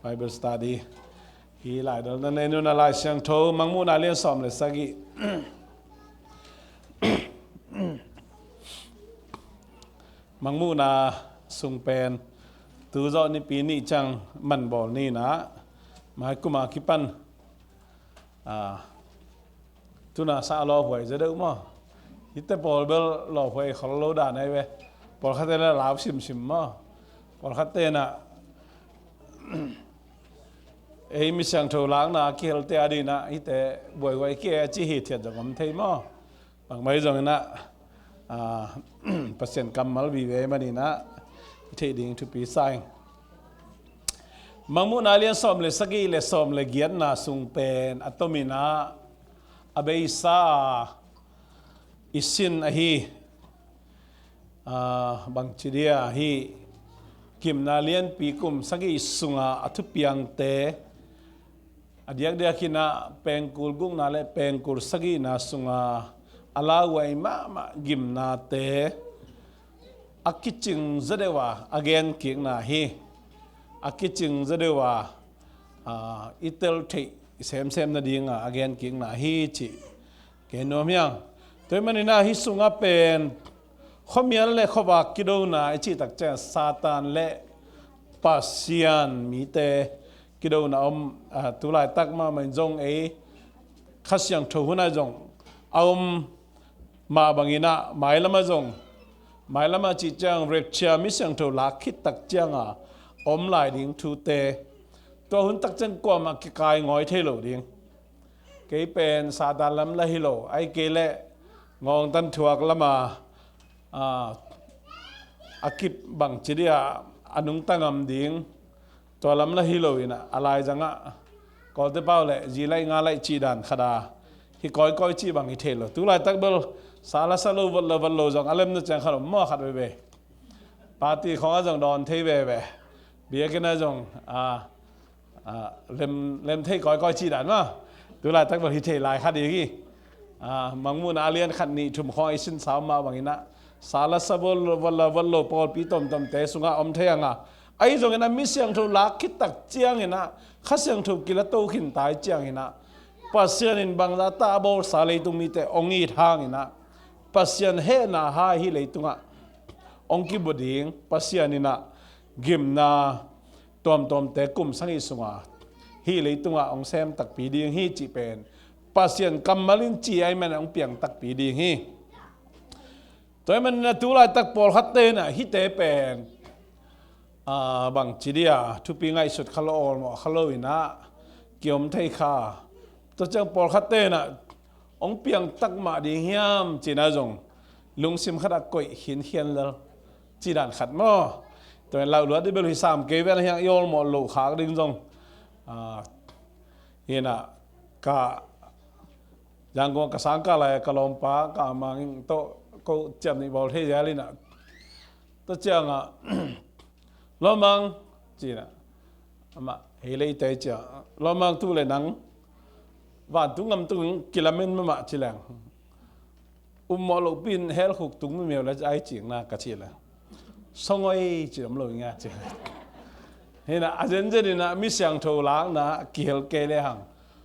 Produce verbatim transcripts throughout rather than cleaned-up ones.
Bible study hi lai dal na nei nuna Lai Siangtho Mangmuhna lian sawm le sagih. Mangmuhna sung pen tu zawh nipi nih ciang man bawl ni na, mai kuma kipan, a, tuna sa lawphuai za deuh maw? Hite pawl bel lawphuai khol lo dan ai ve. Pawlkhatte la lau simsim maw? Pawlkhatte na ei mi siangtho lakna kihelte a dina hite buaihuai ki a ci hi thiat zong om thei maw? Bangmai zong ina, a, Pasian kammal vive manina i theih ding thupi sa ing. Mangmuhna lian sawm le sagih le sawm le giatna sung pen a tomin ah a beisa i sin ahi, a, bangci dia hi, gimna lianpi kum sagih sunga a thupiangte, a diakdiakin ah pengkul gukna le pengkul sagihna sunga a lauhuai mahmah gimnate a kicing zaw deuh a a genkikna hi. A kicing zaw deuh a, a, i tel theih i semsem nadinga a genkikna hi cih gen nuam hi ing. Tua ahih manin ah hih sungah pen khuamial le khuavak kidona i cih tak ciang Satan le Pasian mite kidona om, a, tu laitak mahmah in zong ei Kha Siangtho hun ah zong a om mah bangin ah mailam ah zong, mailam ah cih ciang rapture mi siangtho lak khit tak cianga om lai ding thute, tua hun tak ciang kuamah kikai ngawi thei lo ding. Kei pen Satan lam la hi lo, ahih kei leh ngawngtan thuak lama, a, a kip bangci dia a nungta ngam ding, tua lam la hi lo ina a laizangah Kawlte pau le zi laih nga laih cih dan khat a hi kawikawi cih bang hi thei lo. Tu laitak bel sa la sa lo, vot la vot lo zong a lemna ciang khat om maw, khat veve. Party khawng ah zong dawn thei veve. Biakinn ah zong, a, a, lem, lem thei kawikawi cih dan maw. Tu laitak bel hi thei lai khat ding hi. A, Mangmuhna a lian khat nih thum khawng i sinsa om mah bangin ah sa la sa vot lo, vot la vot lo pawlpi tomtomte sungah om thei anga, ahi zongin a mi siangtho lak khit tak ciangin ah Kha Siangtho kila to khin tai ciangin ah Pasian in bangzah ta a bawlsa leitung mite hong it hangin ah Pasian hehna hai hih leitungah hong kibua ding, Pasian in ah gimna tuamtuamte kum sagih sunga hih leitungah hong sem takpi ding hi cih pen Pasian kammal in ci ahih manin hong piang takpi ding hi. Tua ahih manin ah tu laitak pawlkhatte in ah hihte pen, a, bangci dia thupi ngaihsut kha lo, awlmawh kha lo in ah kiom thei kha. Tua ciang pawlkhatte in ah hong piangtak mah ding hiam cih na zong lungsim khat ah koih khinkhian lel cih dan khat maw. Tua in lauh luat dih bel hi sam kei vel hiang i awlmawh loh khak ding zong, a, hi in ah ka Yangon ka sangkah lai ka lawmpa ka mang tawh ko ciam nih bawl thei zel in ah, tua ciangah lawmang ci in ah, amah hei lei tei ciang lawmang tu le nang vantung ngamtung kilamen mahmah ci leng, ummawh lohpi in hell khuk tung mimeu le ai cingna ka ci leng, sawngoi ci om lo inga ci. Hi in ah a zenzen in ah mi siangtho lakna kihel kei le hang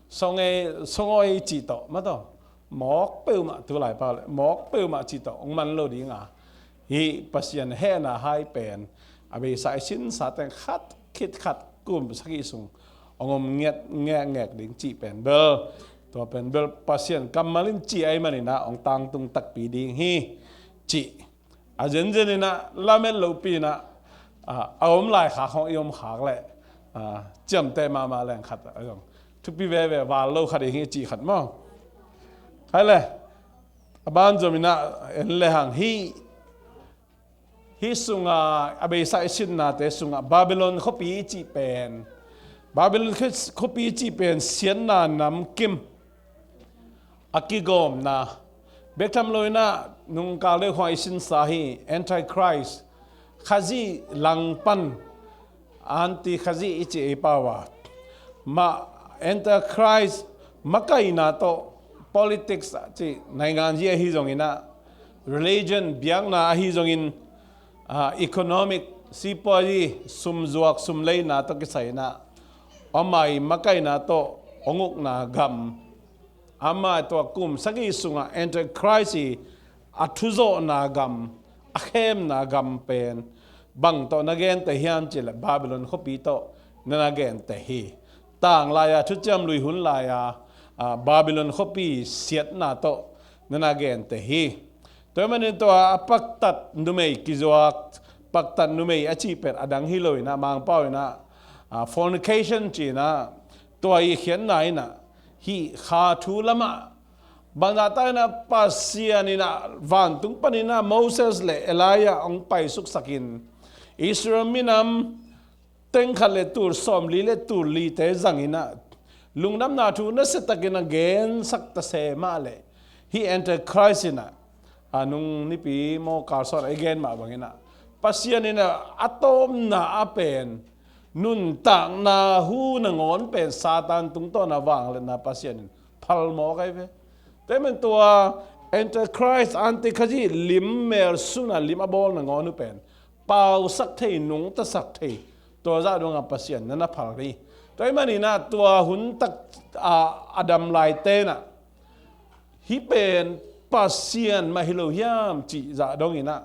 sawngoi, sawngoi cih tawh mah tawh mawk peuhmah, tu lai pau le mawk peuhmah cih tawh hong man lo dinga, hih Pasian hehna hai pen a beisa i sinsa teng khat khit khat kum sagih sung hong om ngiat ngekngek ding cih pen bel, tua pen bel Pasian kammal in ci ahih manin ah hong tangtung takpi ding hi cih a zenzen in ah lamet lohpi in ah, a, a om lai khak hong i om khak leh, a, ciamteh mahmah leng khat a zong thupi veve, val lo khat i hi cih khat maw. Hai le, a banzom in ah en le hang hih, hih sunga a beisa i sinnate sungah Babylon khuapi i cih pen, Babylon khuapi i cih pen siatna namkim a kigawmna bek tham lo in ah nungkal deuh khawng i sinsa hi Antichrist, Khazih langpan, Anti-Khazih i ci ei pau a, mah Antichrist makaihna tawh politics a ci naingan hi ahi zongin ah, religion biakna ahi zongin, a, economic Sipuazi sumzuak sumleina tawh kisai inah, amah i makaihna tawh hong ukna gam, amah tua kum sagih sungah Antichrist i a thuzawhna gam, a khemna gam pen bang tawh na gente hiam cih leh Babylon khuapi tawh na na gente hi. Tanglai-a thuciam lui hun lai-a, a, Babylon khuapi siatna tawh na na gente hi. Tua ahih manin tua a paktat numei kizuak, paktat numei a cih pen a dang hi lo inah, Mangpau inah, a, fornication ci inah, tua i khiatna inah, hih kha thu lamah, bangzah ta inah Pasian inah vantung pan inah Moses le Elijah hong paisuksakin Israel minam teng khat le tul sawmli le tul lite zang inah, lungdamna thu nasia takin a gensak ta se mah leh, hih Antichrist inah, a nung nipi maw kalsuan a i gen mah bang inah, Pasian inah a tawpna a pen, nuntakna hu nangawn pen Satan tungtawna vangliatna Pasian in phalmawk ahi ve. Tua ahih manin tua Antichrist, Antikhazih lim mel suna lim a bawl nangawn uh pen pausak thei, nungtasak thei, tua zah dongah Pasian na na phal hi. Tua ahih manin ah tua hun tak, a, a dam laite inah, hih pen Pasian mah hi lo hiam cih zah dong inah,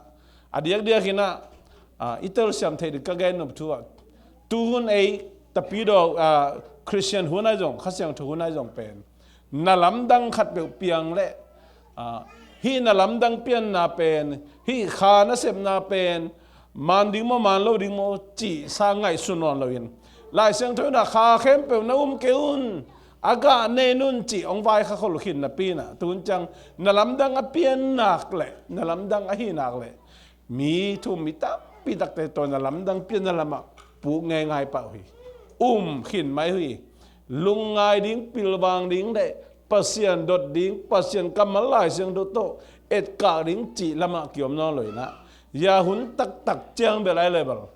a diakdiak inah, a, i telsiam theih ding ka gen nop thu ah, tuhun ei tapidaw, a, Khristian hun ahi zong, Kha Siangtho hun ahi zong pen, na lamdang khatpeuh piang leh, a, hih na lamdang pianna pen, hih kha nasepna pen, man ding maw, man lo ding maw cih sang ngaihsun nawn loin, Lai Siangtho inah kha khempeuh na um kei un, a gah nen un cih hong vaikhak khol uh khin napi inah, tuhun ciang na lamdang a piannak leh, na lamdang a hihnak leh, mi thum, mi tampi takte tua na lamdang pianna lamah puk ngeingai pah uh hi. Um khin mai uh hi. Lungngai ding, pilvang ding leh Pasian dot ding, Pasian kammal Lai Siangtho tawh etkak ding cih lamah kiom nawn lo inah, hia hun taktak ciang bel ahi leh bel,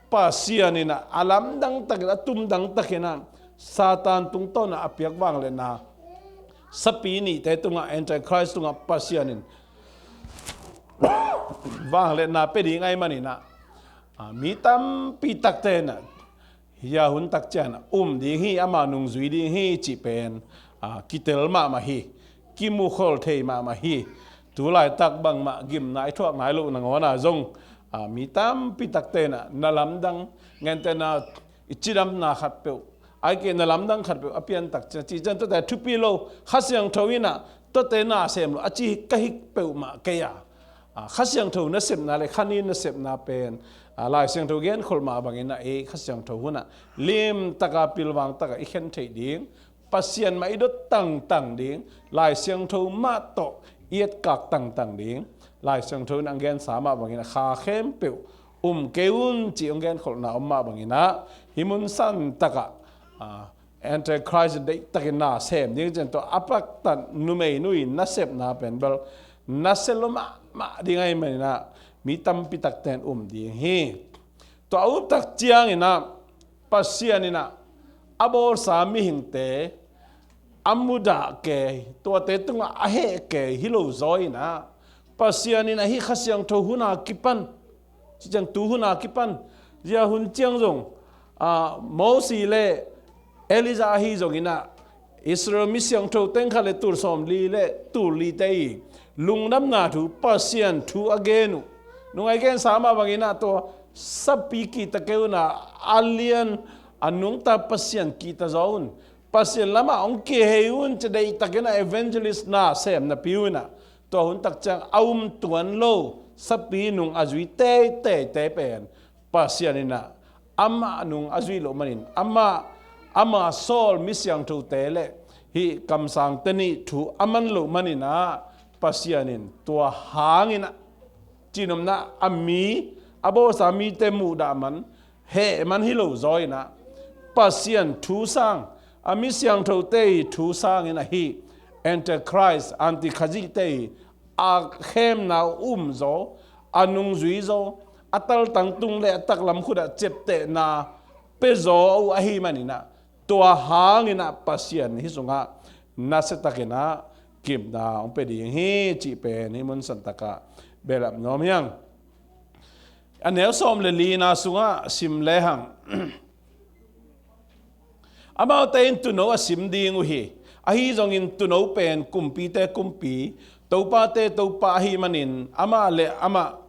Pasian inah a lamdang takin, a tumdang takin ah Satan tungtawna a piak vangliatna, sapi nihte tungah, Antichrist tungah Pasian in vangliatna pia ding ahih manin ah, a, mi tampi takte inah, hia hun tak ciang ah um ding hi, ama nungzui ding hi cih pen, a, kitel mahmah hi, kimukhol thei mahmah hi. Tu laitak bangmah gimna i thuak nai loh nangawn ah zong, a, mi tampi takte inah na lamdang, gentehna, i cidamna khatpeuh, ahih kei leh na lamdang khatpeuh a pian tak ciang, cih ciang tuate thupi lo, Kha Siangtho inah tuate na sem lo a ci ka hi peuhmah kei a, a, Kha Siangtho nasepna leh kha nin nasepna pen, a, Lai Siangtho genkholh mah bang inah ei Kha Siangtho hun ah limtaka, pilvang taka i khen theih ding, Pasian mah i dot tangtang ding, Lai Siangtho mah tawh i etkak tangtang ding, Lai Siangtho in hong gensa mah bang inah kha khempeuh um kei un cih hong genkholhna om mah bang inah, hih mun san takah, a, Antichrist deihtakin na sem ding ciang tua a paktat numeinu i nasepna pen bel nasia lua mahmah ding ahih manin ah, mi tampi takte in um ding hi. Tua a up tak ciang inah, Pasian inah a bawlsa mihingte a mudah kei, tuate tungah a heh kei hi lo zaw inah, Pasian inah hih Kha Siangtho hun a kipan, cih ciang tu hun a kipan, zia hun ciang zong, a, Mosi leh Elijah ahi zong inah, Israel mi siangtho teng khat le tul sawmli le tul lite i lungdamna thu, Pasian thu a gen uh, nung a i gensa mah bang inah tua sapi kihta kei un a, a lian a nungta Pasian kihta zaw un, Pasian lamah hong kihei un ci deihtakin ah evangelist na sem napi un ah, tua hun tak ciang a um tuan lo sapi nung a zui teiteite pen Pasian inah amah nung a zuih loh manin, amah, ama sawl mi siangthote leh hih kamsangte nih thu a man loh manin ah, Pasian in tua hang inah, cihnopna, a mi, a bawlsa mite muhdah man, heh man hi lo zaw inah, Pasian thu sang, a mi siangthote i thu sang inah hih Antichrist, Antikhazihte i a khemna uh um zaw, a nungzui zaw, a taltang tung leh a taklam khut ah ciaptehna pia zaw uh ahih manin ah, tua hang inah Pasian hih sungah nasia takin ah gimna hong pia ding hi cih pen hih mun san takah behlap nuam hi ing. A neu sawm le lina sungah sim lehang, amaute in tuuno a sim ding uh hi. Ahi zongin tuuno pen kumpite kumpi, topate Topa ahih manin amah le amah,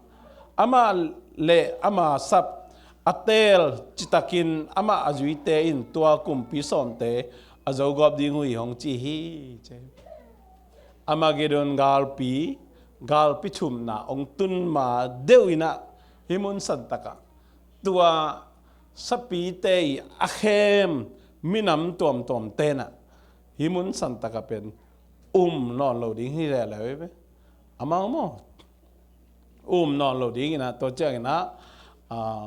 amah le ama sap a teel citakin amah a zuite in tua kumpi sawmte a zogawp ding uh hi hong ci hi. Armageddon galpi, galpi thumna hong tun ma deuh inah hih mun santakah tua sapite i a khem minam tuamtuam tenah hih mun santakah pen um nawn lo ding hi lehleh ve. Amau maw? Um nawn lo ding inah tua ciang inah, ah,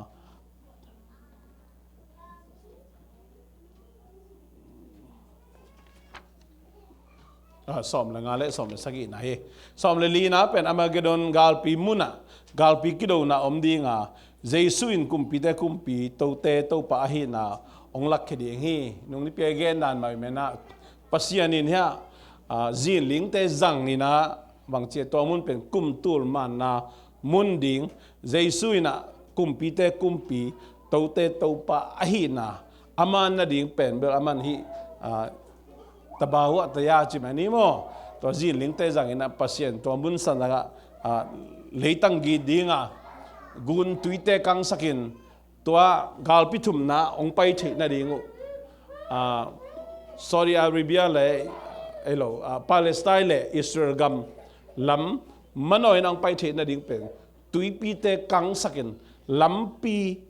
ah, sawm le nga le sawm le sagihna hi. Sawm le lina pen Armageddon galpi munah galpi kidona om dinga, Jesu in kumpite kumpi, tote Topa ahihna hong lakkhia ding hi. Nung nipi a i gen dan mah i menah Pasian in hiah, ah, zinlingte zang inah bangci a tua mun pen kum tul manna mun ding, Jesu inah kumpite kumpi, tote Topa ahihna a man nading pen bel a man hi, ah, tabahuah taya ci mah ni maw? Tua zinlingte zang inah Pasian tua mun santakah, ah, leitang git dinga gun tuite kangsakin tua galpi thumna hong pai theih nading uh, ah, Saudi Arabia le, ei lo, ah, Palestine le Israel gam lam manawh in hong pai theih nading pen tuipite kangsakin lampi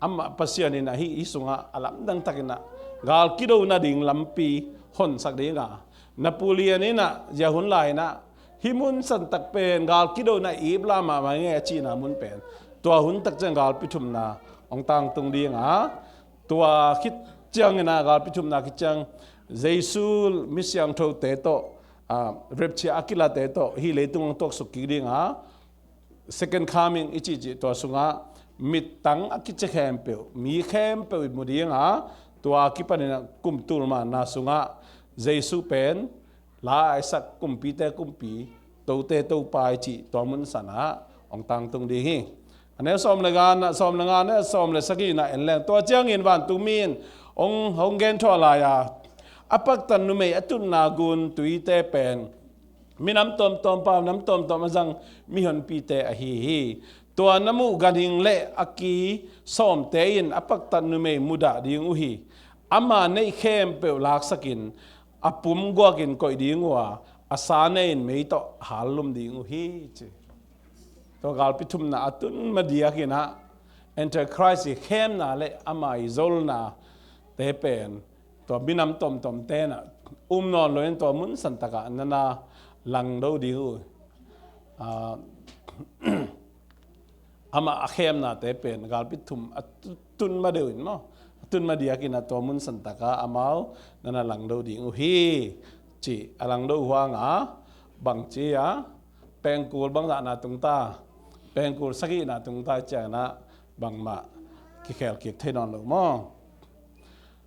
amah Pasian in ahi, hih sungah a lamdang takinah gal kido nading lampi honsak dinga, Napoleon inah zia hun lai inah hih mun santak pen gal kidona ip la mahmah ngei a cihna mun pen tua hun tak ciang galpi thumna hong tangtung dinga, tua khit ciang inah galpi thumna khit ciang Jesu mi siangthote tawh, ah, rapture a kilate tawh hih leitung hong tuaksuk kik dinga, second coming i cihcih tua sungah mittang a kici khempeuh, mi khempeuh i mu dinga, tua kipan inah kum tul manna sungah Jesu pen la a i sak kumpite kumpi, tote Topa i cih tua mun sanah hong tangtung ding hi. A neu sawm le nga, sawm le nga, neu sawm le sagihna en leng, tua ciangin vantungmi in hong, hong genthuah lai-a, a paktat numei a tutna gun tuite pen minam tuamtuam, pau nam tuamtuam a zang mihonpite ahi hi. Tua na muh ganhing le a ki sawmte in a paktat numei mudah ding uh hi. Ama neih khempeuh laksakin a pum guakin koih ding uh a, a sa nei in mei tawh hallum ding uh hi, ci. Tua galpi thumna a tun madiak inah Antichrist i khemna le ama i zolnate pen tua minam tomtom tenah um nawn loin tua mun santakah nana langdo ding uh. Ah, amah a khemnate pen galpi thum a tu-, tun ma deuh in maw, a tun ma diakin a tua mun santaka amau nana langdo ding uh hi, ci. A langdo uh hanga bangci a pengkul bangzahna tungta, pengkul sagihna tungta cianah bangmah kikhel kik thei nawn lo maw?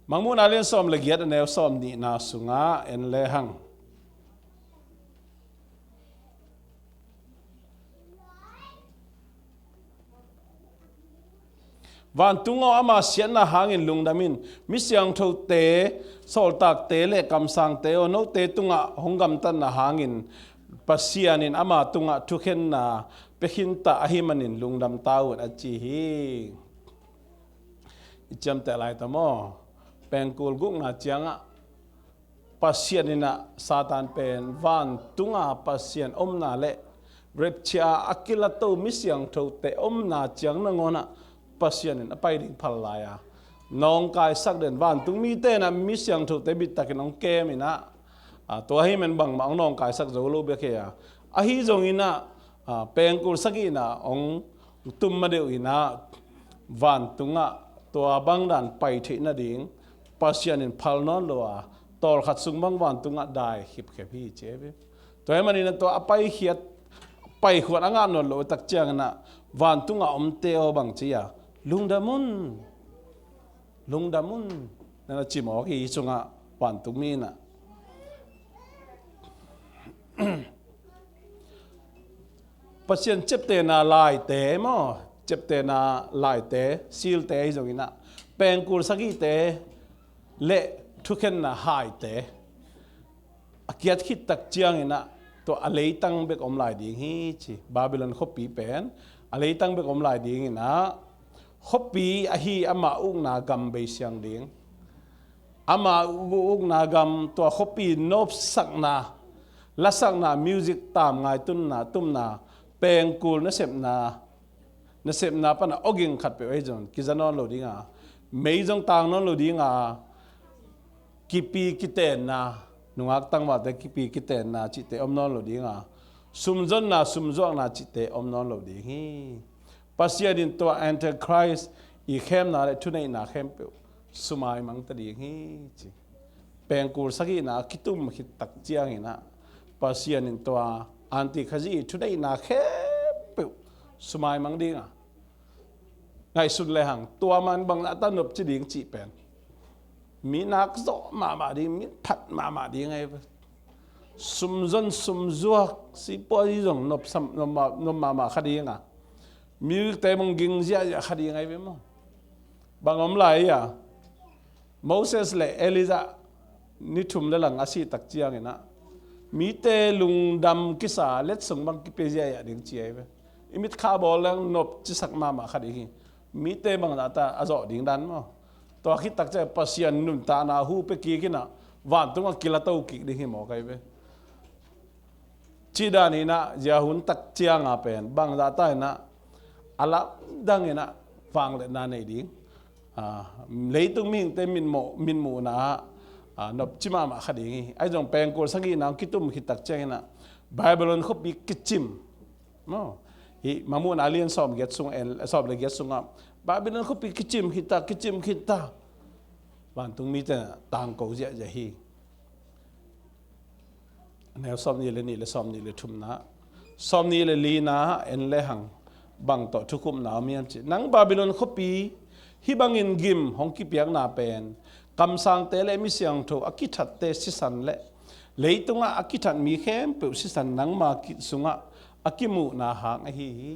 Mangmuhna lian sawm le giat a neu sawm nihna sungah en lehang. Vantung aw, ama siatna hangin lungdam in, mi siangthote, sawltakte le kamsangte aw, note tungah hong gamtatna hangin Pasian in ama tungah thukhenna pia khinta ahi manin lungdam ta un, a ci hi. I ciamteh lai ta maw? Pengkul gukna ciangah Pasian inah Satan pen vantunga Pasian omna le rapture a kilato mi siangthote omna ciang nangawnah Pasian in a pai ding phal lai-a nawngkaisak den, vantung mite inah mi siangthote bittakin hong kem inah, a, tua hi men bangmah hong nawngkaisak zo lo bek hi a, ahi zonginah, a, pengkul sagihna hong tum ma deuh inah vantungah tua bangdan pai theih nading Pasian in phal nawn lo a, tawlkhat sung bang vantungah dai khipkhep hi, ci hi. Tua hi maninah tua a paikhiat, paikhuat a ngah nawn lo tak cianginah vantungah omte aw, bangci a lungdam un, lungdam un, nana ci mawk hi. Sungah vantungmi inah Pasian ciaptehna laite maw, ciaptehna laite, silte ahi zongin ah, pengkul sagihte le thukhenna haite a kiat khit tak ciangin ah, tua a leitang bek om lai ding hi ci. Babylon khuapi pen a leitang bek om lai dingin ah, khuapi ahi ama ukna gam beisiang ding. Ama ukna gam, tua khuapi nopsakna, lasakna, music tam, ngaitunna, tumna, pengkul nasepna, nasepna pana awging khatpeuh ahi zong kiza nawn lo dinga, mei zong tang nawn lo dinga, kipi kitenna, nungak tangvalte kipi kitenna cihte om nawn lo dinga, sumzonna, sumzuakna cihte om nawn lo ding hi. Pasian in tua Antichrist i khemna le thuneihna khempeuh sumai mangta ding hi ci. Pengkul sagihna a kitum khit tak ciangin ah, Pasian in tua Antichrist i thuneihna khempeuh sumai mang dinga, ngaihsun lehang tua man bang zahta nopci ding cih pen mi nakzawh mahmah ding, mi phat mahmah ding ahi ve. Sumzon, sumzuak, sipuazi zong nop sam, nop ma-, nop mahmah kha dinga, music te bang ging ziahziah kha ding ahi ve maw. Bang om lai a, Moses le Elijah ni thum le lang a sih tak ciangin ah, mite lungdam kisa letsong bang kipia ziahziah ding ci ahi ve. I mitkha bawl leng nopcisak mahmah kha ding hi. Mite bang zahta a zawh ding dan maw. Tua khit tak ciang Pasian nuntakna hu pia kik in ah, vantungah kilato kik ding hi mawk ahi ve. Cih dan in ah, zia hun tak cianga pen bang zahta in ah, a lamdang in ah vangliatna nei ding, a, leitung mihingte mitmuh, mitmuhna ah, a, nopci mahmah kha ding hi. Ahi zong pengkul sagihna kitum khit tak ciangin ah, Babylon khuapi kicim. Maw. Hih Mangmuhna a lian sawm giat sung en, sawm le giat sungah, Babylon khuapi kicim khit ta, kicim khit ta, vantung mite tangko ziahziah hi. Neu sawmnih le nih le sawmnih le thumna, sawmnih le lina en lehang bang tawh thukhupna om hiam cih. Nang Babylon khuapi, hih bangin gim hong kipiakna pen kamsangte le misiangtho a kithatte sisan le leitungah a kithat mi khempeuh sisan nangma ki-, sungah a kimuhna hang ahi hi.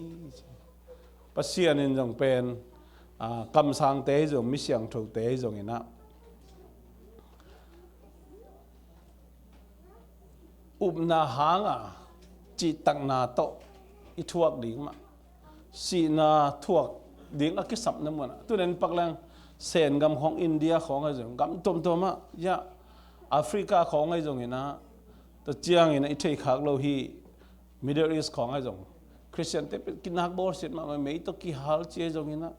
Pasian in zong pen, a, kamsangte hi zong, misiangthote hi zongin ah, upna hanga cihtakna tawh i thuak ding mah, sihna thuak ding a kisapna munah, tunen pak leng Sen gam khawng, India khawng ahi zong, gam tuamtuam ah, ya, Africa khawng ahi zongin ah, tua ciangin ah i theikhak lo hi, Middle East khawng ahi zong, Khristiante pen kinak bawlsiat mahmah, mei tawh kihal ci ahi zongin ah,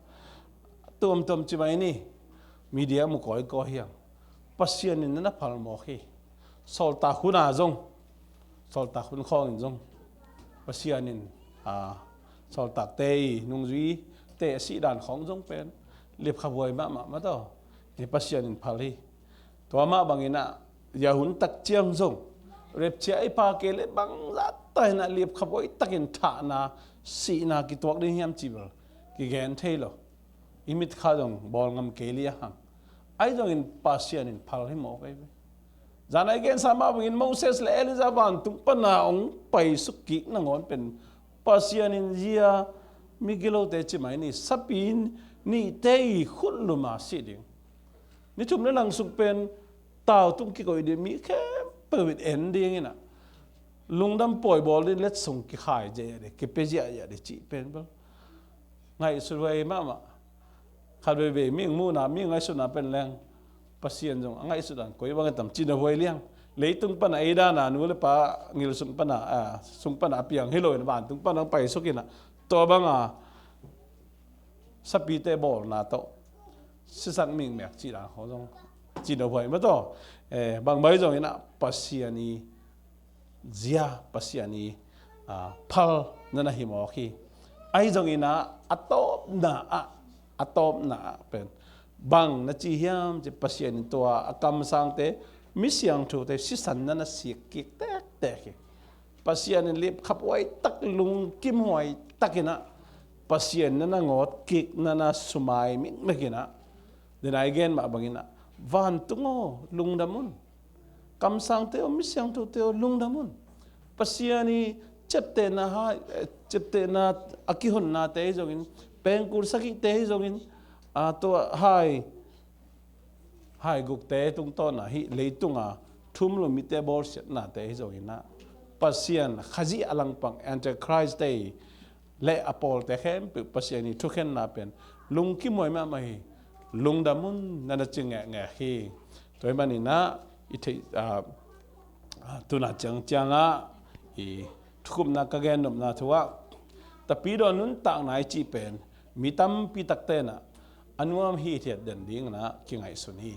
tuamtuam ci mai ni, media mu kawikawi hiang. Pasian in na na phal mawk hi. Sawltak hun ah zong, sawltak hun khawngin zong, Pasian in, a, sawltakte i nungzuite a sihdan khawng zong pen lipkhabuai mahmah mah tawh, hi Pasian in phal hi. Tua mah bangin ah, zia hun tak ciang zong, repchia i pha kei le bang zahta in ah lipkhabuai takin thahna, sihna kituak ding hiam cih bel kigen thei lo. I mitkha zong bawl ngam kei liang hang. Ahi zongin Pasian in phal hi mawk ahi ve. Zan a i gensa mah bangin Moses le Elijah vantung pana hong paisuk kik nangawn pen Pasian in zia migilote ci mai ni, sapi nihte i khut luma sih ding. Ni thum le lang sung pen tautung kikoih ding, mi khempeuh in en ding in ah, lungdam pawi bawl ding, letsong kikhai ziahziah ding, kipia ziahziah ding cih pen bel ngaihsut huai mahmah. Khat veivei mi muhna, mi ngaihsutna pen leng Pasian zong a ngaihsut dan koi bang a tam cihna huai liang. Leitung pana ei dana nu le pa ngil sung pana, a, sung pana a piang hi lo in vantung pana hong paisuk in ah, tua banga sapite bawlna tawh sisan mikmek cih dan khawng zong cihna huai mah tawh, eh, bang bai zongin ah Pasian i zia, Pasian i, a, phal na na hi mawk hi. Ahi zongin ah a tawpna ah, a tawpna ah pen bang na ci hiam cih, Pasian in tua a kamsangte, misiangthote sisan na na sik kik tektek hi. Pasian in lipkhaphuai tak, lungkimhuai takin ah Pasian na na ngawt kik, na na sumai mikmek in ah, den a i gen mah bangin ah, vantung aw, lungdam un. Kamsangte aw, misiangthote aw, lungdam un. Pasian i ciaptehna ha, eh, ciaptehna a kihonnate hi zongin, Pengkul sagihte hi zongin, a, tua hai, hai gukte tungtawn a hih leitunga thumlum mite bawlsiatnate hi zongin ah, Pasian Khazih a langpang Antichrist te le a pawlte khempeuh Pasian i thukhenna pen lungkim huai mahmah hi. Lungdam un, na na ci ngekngek hi. Tua hi manin ah i theih, a, a, tuna ciangciangah i thukhupna ka gennopna thu ah, Tapidaw nuntakna i cih pen mi tampi takte in ah a nuam hithiat den dingin ah kingaihsun hi.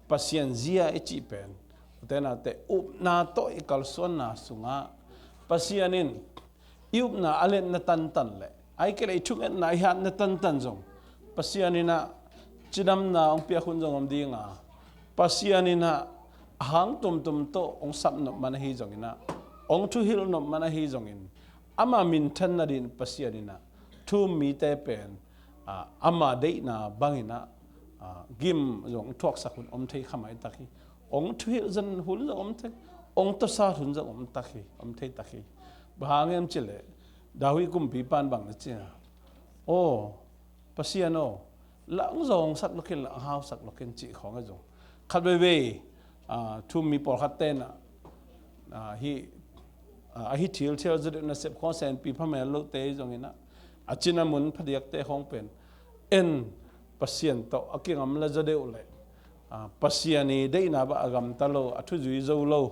Pasian zia i cih pen ute naute upna tawh i kalsuanna sungah Pasian in i upna a letna tantan le a i kei le i thungetna i hatna tantan zong Pasian in ah cidamna hong piak hun zong om dinga, Pasian in ah a hang tumtum tawh hong sap nop man ahi zongin ah, hong thuhilh nop man ahi zongin, ama minthanna din Pasian in ah thu-um mite pen, a, ama deihna bangin ah, a, gim zong thuaksak hun om thei kha maitak hi. Hong thuhilh zan hun zong om thei, hong tawsat hun zong om tak hi, om thei tak hi. Bang hang hiam cih leh David kumpipa in bang na ci a, aw, Pasian aw, la hong zawngsak lo khin, la hong hausak lo khin cih khawng a zong. Khat veivei, a, thu-um mi pawlkhatte in ah, a, hih, a, a hih thilthial zaw deuh nasep khawng senpi phamel lote hi zongin ah, a cina mun phadiakte khawng pen en Pasian tawh a kingamla zaw deuh le, a, Pasian i deihna bah a gamta lo, a thuzui zo lo,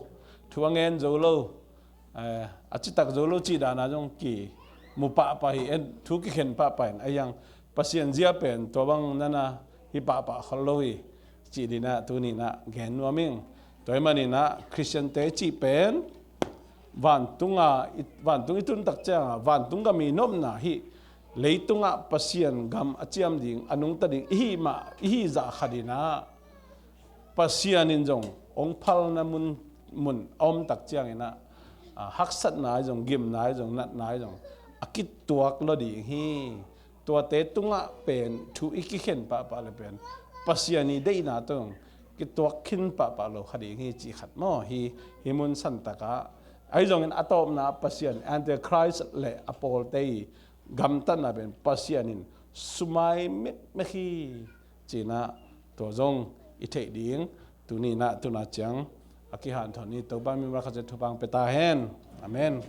thu a ngen zo lo, eh, a citak zo lo cih dana zong kimu pahpah hi, en thu kikhen pahpah in a hiang Pasian zia pen tua bang nana hi pahpah khol lo hi. Cih dinah tuni in ah gen nuam ing. Tua hi manin ah Khristiante cih pen vantunga i, vantung i tun tak cianga vantung gam i nopna hih leitungah Pasian gam a ciam ding, a nungta ding i hih mah, i hih zah khat in ah Pasian in zong hong phalna mun, mun a om tak ciangin ah, a, haksatna i zong, gimna i zong, natna i zong a kituak lo ding hi. Tuate tungah pen thu i kikhen pahpah le pen Pasian i deihna tawh zong kituak khin pahpah lo kha ding hi cih khat maw hi. Hih mun santakah ahi zongin a tawpna Pasian Antichrist le a pawlte i gamtatna pen Pasian in sumai mekmek hi. Cinah tua zong i theih ding tuni in ah tuna ciang a kihanthawn hi. Topa min mah khat ciang thupha pia ta hen. Amen.